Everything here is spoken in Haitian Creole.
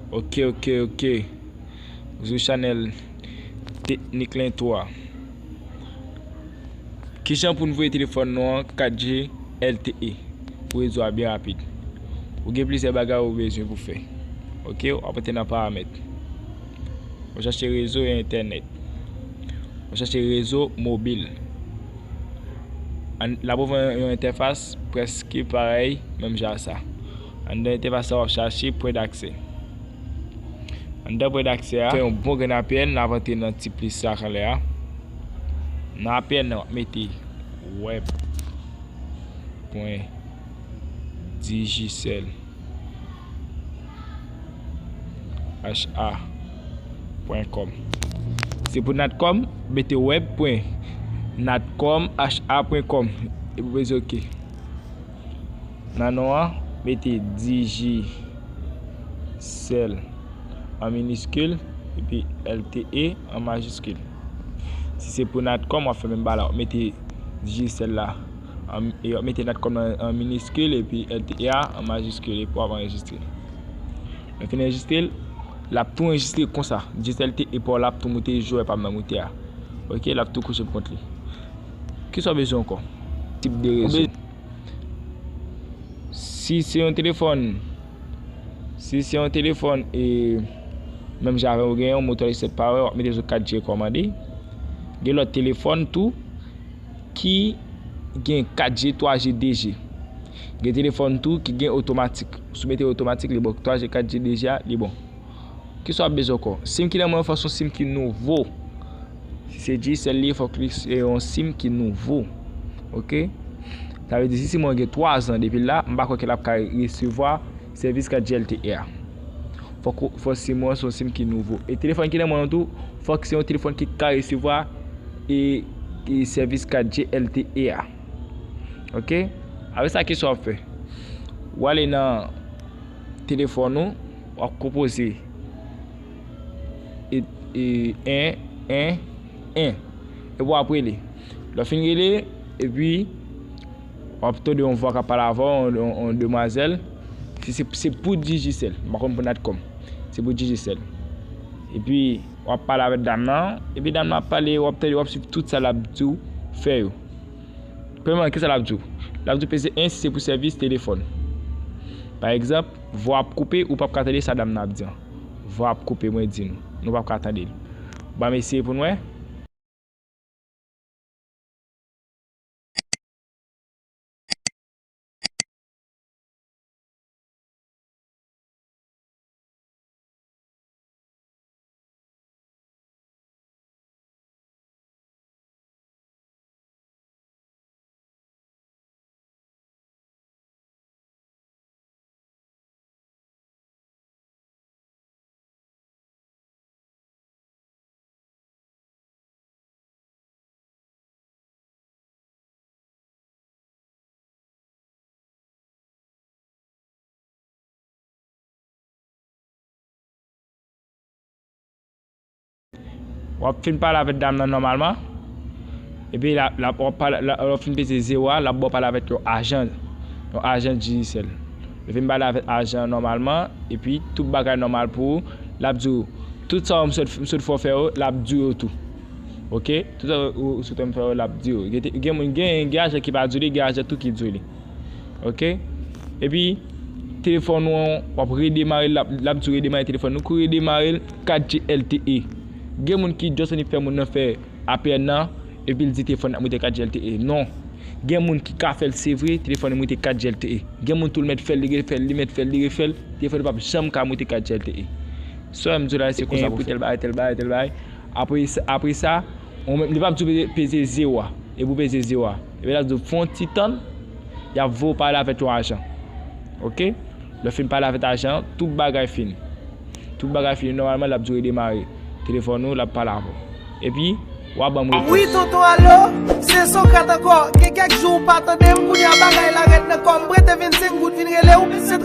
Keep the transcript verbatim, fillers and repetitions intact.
Ok, ok, ok. Sou chanèl Teknik Lento a. Kijan pou n voye telefòn nou an kat G L T E pou rezo a byen rapid? Ou gen plizyè bagay ou bezwen pou fè. Ok, w ap antre nan paramèt. W ap chache rezo e entènèt. W ap chache rezo mobil. An, l ap ofri yon entèfas prèske parèy, menm jan sa. Anndan entèfas sa, w ap chache pwen daksè. Anndan pwen daksè a, fè yon bon grenn A P N, n ap antre nan ti plis sa k anlè a. Nan A P N nan, w ap mete web pwen digicel H A pwen com. Se pou Natcom, mete web pwen natcom H A pwen com. Epi w peze ok. Nan non an, mete Digicel an miniskil, epi L T E an majiskil. Si se pou Natcom, w ap fè menm bagay la, w ap mete Digicel la, an, e w ap mete Natcom nan an miniskil, epi L T E a an majiskil, epi w ap anrejistre. Lè w fin anrejistre l, l ap tou anrejistre konsa. Digicel L T E pa w la ap tou moute, jou wè pa m nan moute a. Ok, l ap tou kouche pou kont li. Kisa w bezwen ankò? Tip de rezo. Si se yon telefòn, si se yon telefòn, e, menm jan avè w genyen yon Motorola X sept Power, w ap mete sou kat G kòmande. Gen lòt telefòn tou ki gen kat G, twa G, de G. Gen telefòn tou ki gen otomatik. Si w mete otomatik, li bon. Twa G, kat G, de G a, li bon. Kisa w ap bezwen ankò? Sim ki nan men w, fò se yon sim ki nouvo. Si se Digicel li ye, fòk li se yon sim ki nouvo. Ok? Sa vle di, si sim mwen gen twa zan depi l la, m pa kwè ke l ap ka resevwa sèvis kat G L T E a. Fòk, fò sim mwen se yon sim ki nouvo. E telefòn ki nan men w tou, fòk se yon telefòn ki ka resevwa e, e sèvis kat G L T E a. Ok? Apre sa, kisa w ap fè? W ale nan telefòn ou, w ap konpoze e, e, en, en, en. Epi w ap rele. Lè w fin rele, epi w ap tande yon vwa k ap pale avè w, yon, yon, yon demwazèl. Si se, se pou Digicel, m pa konn pou Natcom. Se pou Digicel. Epi w ap pale avèk dam nan, epi dam nan ap pale, w ap tande, w ap swiv tout sa l ap di w fè yo. Premyèman, kisa l ap di w? L ap di w peze en si se pou sèvis telefòn. Pa egzanp, vwa ap koupe, ou p ap ka tande sa dam nan ap di an. Vwa ap koupe, mwen di nou. Nou p ap ka tande l. Ban m eseye pou n wè. W ap fin pale avèk dam nan nòmalman. Epi la, la, w ap pale, la, w ap fin peze zewo a, l ap ba w pale avèk yon ajan, yon ajan Digicel. Li fin pale avèk ajan an nòmalman, epi tout bagay nòmal pou ou. L ap di w, tout sa w m sot, m sot fè w fè yo, l ap di w yo tou. Ok? Tout sa w, w sot fè w fè yo, l ap di w yo. Gen, gen moun, gen, gen ajan ki pa di w li, gen ajan tou ki di w li. Ok? Epi, telefòn ou an, w ap redemare, l ap, l ap di w redemare telefòn ou. Kou redemare l, kat G L T E. Gen moun ki just annik fè moun nan fè A P N nan, epi l di telefòn nan ap moute kat G L T E. Non. Gen moun ki ka fè l, se vre, telefòn li moute kat G L T E. Gen moun tou l mèt fè l, li refè l, li mèt fè l, li refè l, telefòn li p ap janm ka moute kat G L T E. Sa m di w la, se konsa pou tèl bagay, tèl bagay, tèl bagay. Apre sa, apre sa, ou menm, li p ap di w peze, peze zewo a. Epi w peze zewo a. Epi l ap di w fè yon ti tann, y ap voye w pale avèk yon ajan. Ok? Lè w fin pale avèk ajan an, tout bagay fini. Tout bagay fini, nòmalman, l ap di w redemare telefòn ou, l ap pale avè w. Epi, w a ban m repons. Wi, tonton, alo, se Sokrat ankò. Gen kèk jou ou pa tande m, kounye a bagay la rèd nan kò m. Prete vennsenk goud vin rele w. Se